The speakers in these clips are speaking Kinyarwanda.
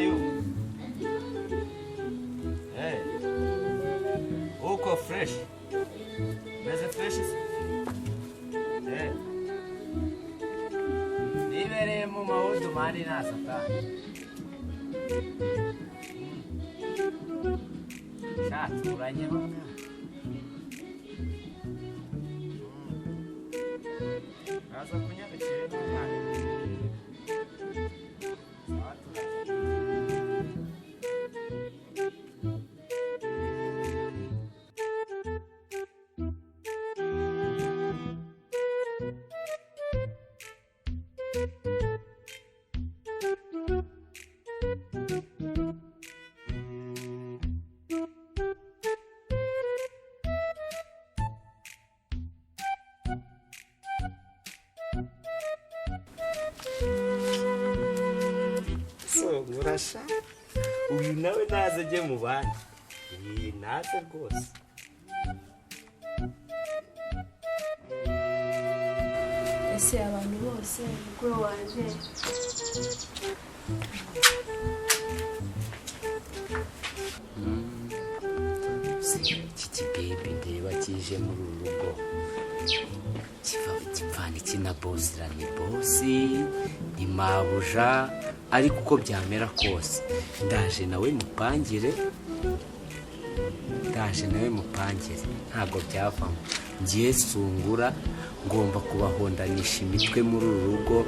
Are you? Hey. Uko fresh? Meze fresh se? Hey. Nibereye mu mahudu man, nta satani. Sha, turanyeho mwana. Naza kunyarukira n'umwana. Sawa, turanye. So murasha, uyu nawe naze ajye mu bandi. Iyi naze rwose. Ese abantu bose, mukuru wanjye? Iki kibebi ndeba kije muri uru rugo kiva gipfana iki na boss? Ni boss, ni mabuja, ariko uko byamera kose ndaje nawe mupangire, ndaje nawe mupangire. Ntabwo byavamo. Ngiye Sungura, ngomba kubahondanisha imitwe muri uru rugo.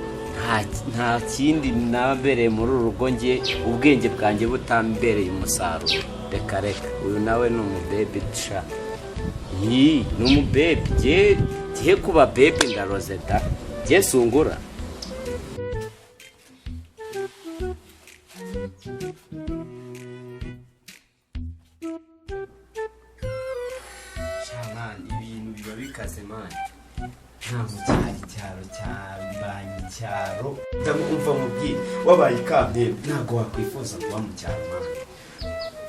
Nta kindi nabereye muri uru rugo ngiye ubwenge bwanjye butambereye umusaruro. Reka reka, uyu nawe ni umubebi sha. Yi, ni umubebi. Ngiye kuba bebi, ndaroze da, ngiye Sungura. Sha man, ibintu biba bikaze man. Nta mu cyaro, icyaro cyambanye icyaro. Ndamwumva mubwire, wabaye ikampembe ntabwo wakwifuza kuba mu cyaro man.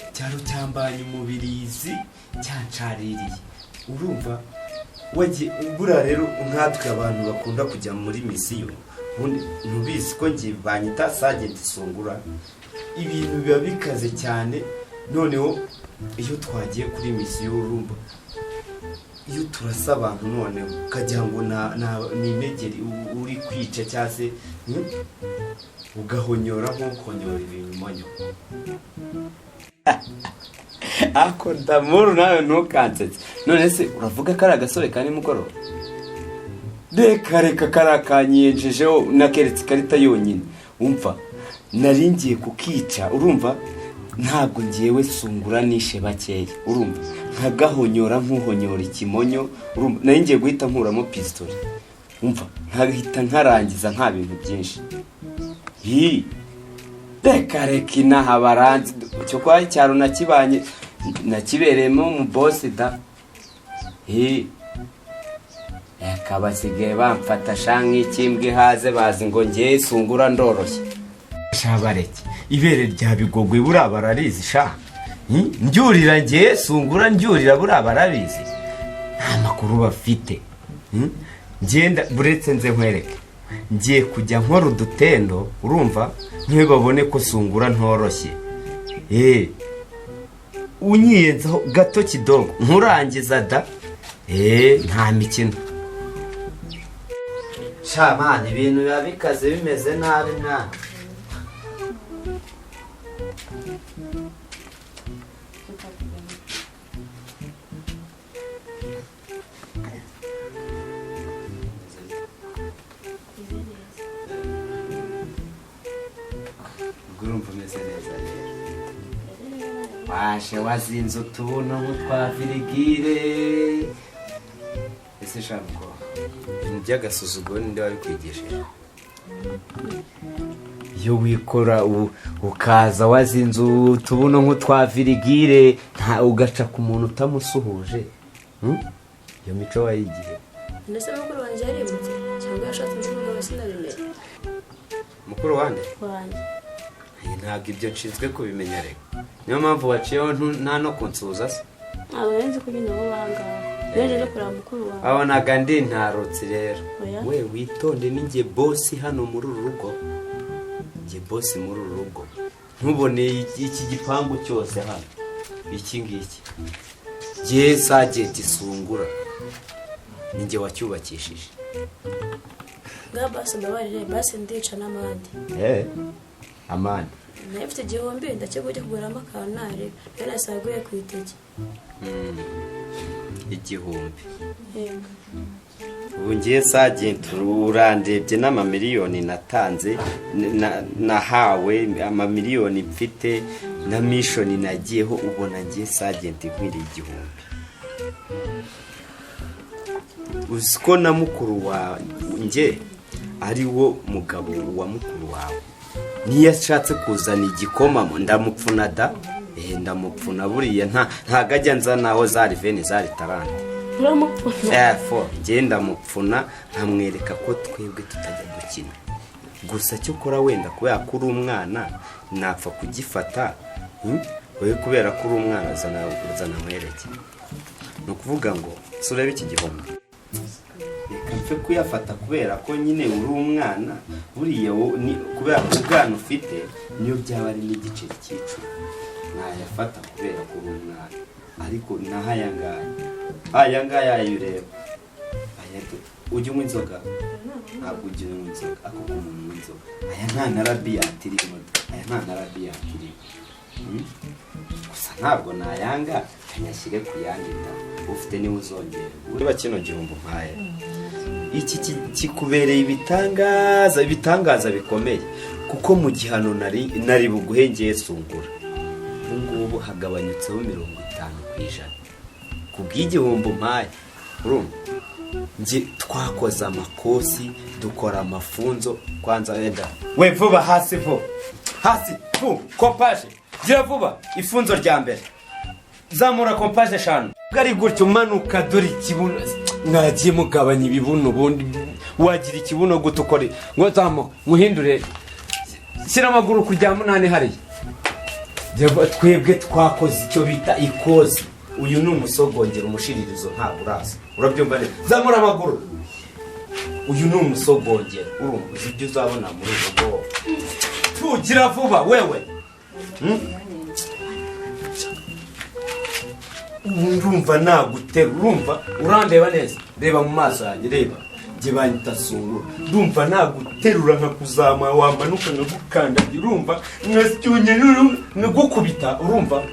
Icyaro cyambanye umubirizi, cyancaririye. Urumva wagiye buriya rero, nkatwe abantu bakunda kujya muri misiyo, ubundi ntubizi ko ngiye banyita Sergeant Sungura. Ibintu biba bikaze cyane. Noneho iyo twagiye kuri misiyo, urumva iyo turasa abantu, noneho ukagira ngo ni imegeri uri kwica, cyangwa se ugahonyora nk'ukonyora ibimonyo. Ako ndamuru nawe ntukansetse. None se uravuga ko ari agasore ka nimugoroba? Reka reka, kariya kanyenjejeho nakeretse ikarita yonyine. Umva, nari ngiye kukica. Urumva ntabwo ngewe Sungura nishe bakeya. Urumva nkagahonyora nk'uhonyora ikimonyo. Urumva nari ngiye guhita nkuramo pistori, umva nkahita nkarangiza, nta bintu byinshi. Hi, reka reka, inaha baranzi cyo kwa icyaro nakibanye, nakibereyemo mu boss da. Hi, reka, basigaye bamfata sha nk'ikimbwa ihaze, bazi ngo ngiye Sungura ndoroshye sha. Bareke, ibere rya Bigogwe buriya bararizi sha. Ndyurira ngiye Sungura, ndyurira buriya barabizi, nta makuru bafite. Ngenda buretse nze nkwereke, ngiye kujya nkora udutendo, urumva ntibabone ko Sungura ntoroshye. Unyiyenzaho gato kidogo nkurangiza da. Nta mikino sha man, ibintu biba bikaze, bimeze nabi mwana. Meze neza. Ubwo urumva umeze neza rero, waje wazinze utubuno nk'utwa virigire. Ese shabwo ibintu by'agasuzuguro ninde wabikwigishije? Iyo wikora ukaza wazinze utubuno nk'utwa virigire, nta ugaca ku muntu utamusuhuje, Iyo mico wayigiye? Ndetse mukuru wanjye yarimutse cyangwa yashatse undi mugabo, sinabimenye. Mukuru wande? Wanjye. Ay, ntabwo ibyo nshinzwe kubimenya. Reka, niyo mpamvu waciyeho nta no kunsuhuza se? Ntabwo nari nzi ko nyine wowe ahangaha naje no kureba mukuru wawe. Wabonaga ndi ntarutsi rero? Oya. We witonde, ni njye boss hano muri uru rugo, njye boss muri uru rugo. Ntubone iki gipangu cyose hano iki ngiki jye Sajenti Sungura ninjye wacyubakishije. Nga basi mbabarire, basi ndica n'amande. Amande Nayo mfite 1000 ndakiguye kuguramo akantu nareba nayo nasaguye ku iteke. 1000. Yego. Ubu ngiye Sajenti urandebye n'amamiliyoni natanze, nahawe amamiliyoni mfite na mishoni nagiyeho, ubona ngiye Sajenti nkwiriye 1000. Uzi ko na mukuru wanjye ari wo mugabo wa mukuru wawe, niyo ashatse kuzana igikoma ndamupfuna da. Ndamupfuna buriya ntago ajya nzana aho zari veni zari tarante. Uramupfuna? Fo njye ndamupfuna nkamwereka ko twebwe tutajya dukina. Gusa cyokora wenda kubera ko uri umwana napfa kugifata, wowe kubera ko uri umwana zana nkwereke. Ni ukuvuga ngo si urebe iki gihombo, reka mfe kuyafata kubera ko nyine uri umwana, buriya kubera ko ubwana ufite niyo byaba ari n'igiceri cy'icumi nayafata kubera ko uri umwana. Ariko naho aya ngaya, aya ngaya ayo ureba, aya ujya unywa inzoga? Ntabwo ujya unywa inzoga, ako ku muntu unywa inzoga aya nta na rabiyati irimo, aya nta na rabiyati irimo. Gusa ntabwo nayanga kanyashyire ku yandi da ufite niwe uzongera. Ureba kino gihombo mpaye iki kikubereye ibitangaza, ibitangaza bikomeye, kuko mu gihano nari buguhe ngiye Sungura, ubu ngubu hagabanyutseho 50% ku bw'igihombo mpaye. Urumva nge twakoze amakosi, dukora amafunzo kwanza wenda we vuba hasi vuba hasi vu kompaje gira vuba ifunzo rya mbere zamura kompaje 5 ari gutyo umanuka dore ikibuno mwagiye mugabanya ibibuno, ubundi wagira ikibuno gute ukore ngo zamuka muhindure shyira amaguru ku rya 8 hariya. Twebwe twakoze icyo bita ikozi. Uyu ni umusogongero umushiririzo ntabwo uraza, urabyumva neza? Zamura amaguru. Uyu ni umusogongero, urumva uzi ibyo uzabona muri ubu bwoko. Tugira vuba wewe. Ubu ndumva nagutera, urumva urandeba neza, reba mu maso yanjye, reba njye banyita Sungura, ndumva naguterura nkakuzamura, wamanuka nkagukandagira, urumva nkasyunya nkagukubita, urumva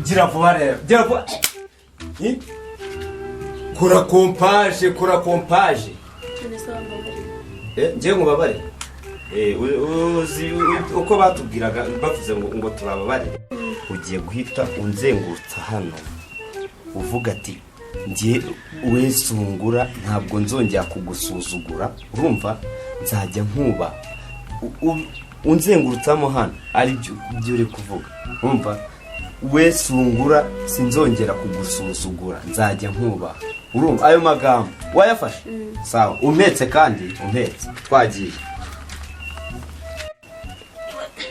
gira vuba rero, gira vuba. Kora kompaje, kora kompaje. Njye nkubabare. Uzi uko batubwiraga bavuze ngo turababare. Ugiye guhita unzengurutsa hano uvuga ati njye we Sungura ntabwo nzongera kugusuzugura, urumva nzajya nkuba. Unzengurutsamo hano ari byo uri kuvuga, urumva we Sungura sinzongera kugusuzugura nzajya nkuba, urumva ayo magambo wayafashe? Sawa, umpetse kandi umpetse twagiye.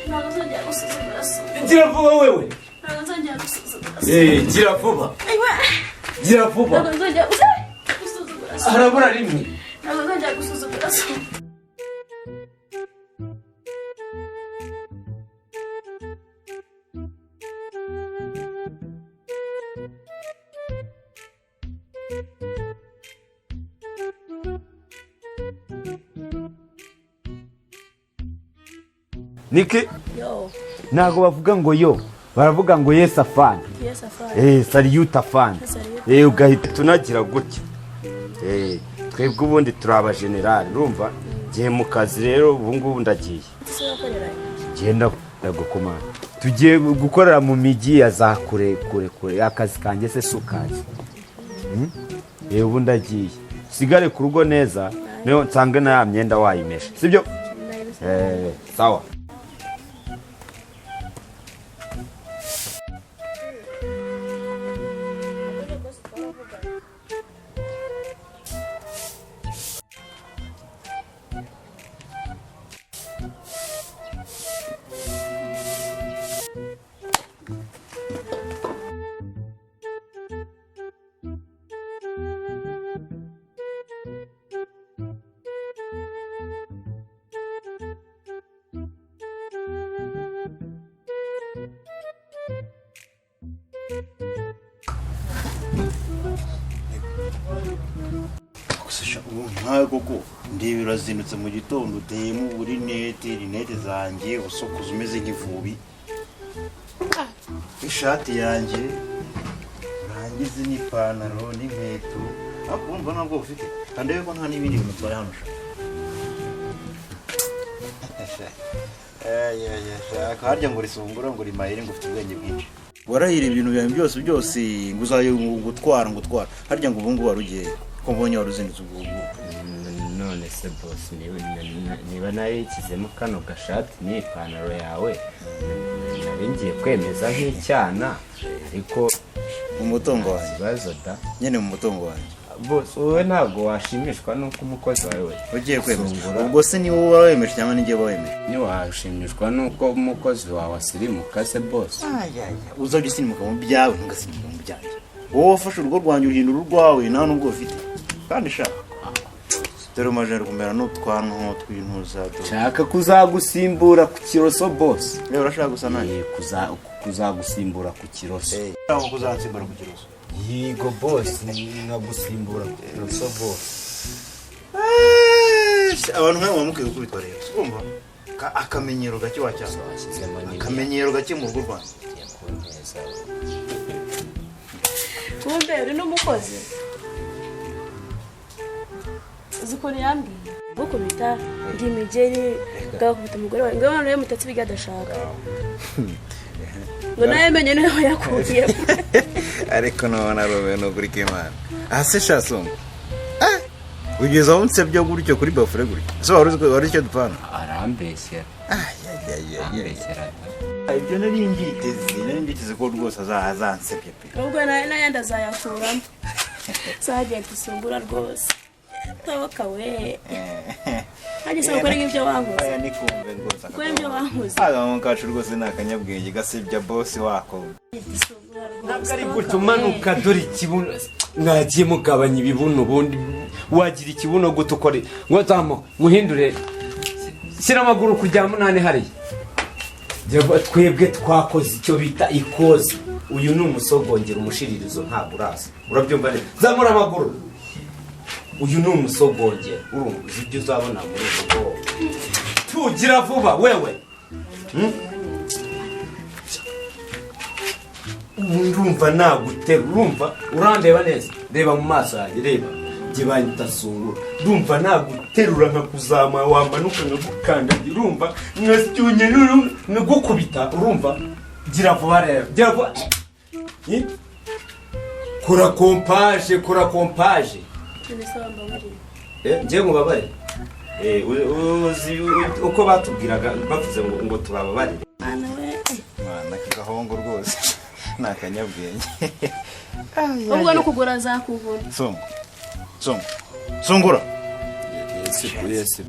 Ntabwo nzongera gusuzugura Sungura. Gira vuba wewe. Ntabwo nzongera gusuzugura Sungura. Gira vuba. Gira vuba. Ntabwo nzongera gusuzugura Sungura. Harabura rimwe. Ntabwo nzongera gusuzugura Sungura. Niki? Yo. Ntabwo bavuga ngo yo, baravuga ngo yes afande. Yes afande. Salute afande. Ugahita tunagira gutya. Twebwe ubundi turi aba general, urumva? Ngiye mu kazi rero ubu ngubu ndagiye. Genda ndagukomana. Tugiye gukorera mu migi ya za kure kure kure, akazi kanjye se sukazi. Ubu ndagiye. Sigare ku rugo neza, niyo nsange na ya myenda wayimesha. Sibyo? Sawa. Sha, ubu nkawe koko ndeba urazindutse mu gitondo, uteyemo uburinete, rinete zanjye, usokoza umeze nk'ivubi, ishati yanjye urangize n'ipantaro n'inkweto, ariko urumva ntabwo ufite kandi ko nta n'ibindi bintu utwaye hano sha. Shaka harya ngo risungura ngo rimayire, ngo ufite ubwenge bwinshi, warahira ibintu byawe byose byose ngo uzaye ngo utwara harya ngo ubu ngubu wari ugiye ko mbonye wari uzindutse ubwo ngubu? None se boss, niba narikizemo kano gashati n'ipantaro yawe, nari ngiye kwemeza nk'icyana, ariko Mu mutungo wanjye. Ikibazo da. Nyine mu mutungo wanjye. Boss, wowe ntabwo washimishwa n'uko umukozi wawe Ugiye kwemeza. Sungura. Ubwo se ni wowe uba wemeje cyangwa ni njye uba wemeje? Ntiwashimishwa n'uko umukozi wawe asirimuka se, boss? Uzajya usirimuka mu byawe, ntugasirimuka mu byanjye. Wowe wafashe urugo rwanjye uhindura urwawe, nta n'ubwo ufite kandi sha, dore umaze kumera n'utwanwa tw'intuza. Nshaka kuzagusimbura ku kiroso, boss. Rero urashaka gusa nanjye? Kuzagusimbura ku kiroso. Aho kuzansimbura ku kiroso? Yego boss, nkagusimbura ku kiroso, boss. Abantu nk'abo muba mukwiye gukubitwa rero, urumva? Akamenyero gake wacyanga. Washyizemo n'ibindi. Akamenyero gake mu rugo rwanjye. Ugiye kunteza. Kumbe uri n'umukozi, uzi ukuntu yambwiye gukubita ndi imigeri, bwakubita umugore wawe, ngo noneho mutatsi ibyo adashaka, ngo nawe menye niwe wayakuyemo. Ariko nabona ari ni ukuri k'Imana aha se sha Songa, ugeze aho nsebya gutyo kuri bafure gutyo ese wari uzi wari uzi icyo dupfana? Arambeshyera, arambeshyera da. Ibyo nari mbyiteze ko rwose azansebya pe. Ubwo n'ayandi azayakuramo, sagenda usungura rwose, toka we, nanjye se gukora nk'ibyo wankoze. Aya nikumve rwose. Gukora ibyo wankoze. Agahungu kacu rwose ni akanyabwenge, gasebya boss wako. Isungura rwose. Ntabwo ari Toka gutyo. we. Umanuka, dore ikibuno. Mwagiye mugabanya ibibuno ubundi? Wagira ikibuno gute ukore ngo zamu muhindure? Shyira amaguru ku rya munani hariya. Twebwe twakoze icyo bita ikoze. Uyu ni umusogongero, umushiririzo ntabwo uraza, urabyumva neza? Zamura amaguru. Uyu ni umusogongero, urumva uzi ibyo uzabona muri ubu bwoko. Tugira vuba wewe. Ubu ndumva nagutera, urumva? Urandeba neza, reba mu maso yanjye, reba njye banyita Sungura. Ndumva naguterura nkakuzamura, wamanuka nkagukandagira, urumva? Nkasyunye nkagukubita, urumva? Gira vuba rero, gira vuba. Kora pompage, kora pompage. None se wambabariye? Njye nkubabare? Uzi uko batubwiraga bavuze ngo tubababarire? Mwana we. Mwana, aka gahungu rwose ni akanyabwenge. Ubwo no kugura azakugura. Songa, songa, sungura. Yes.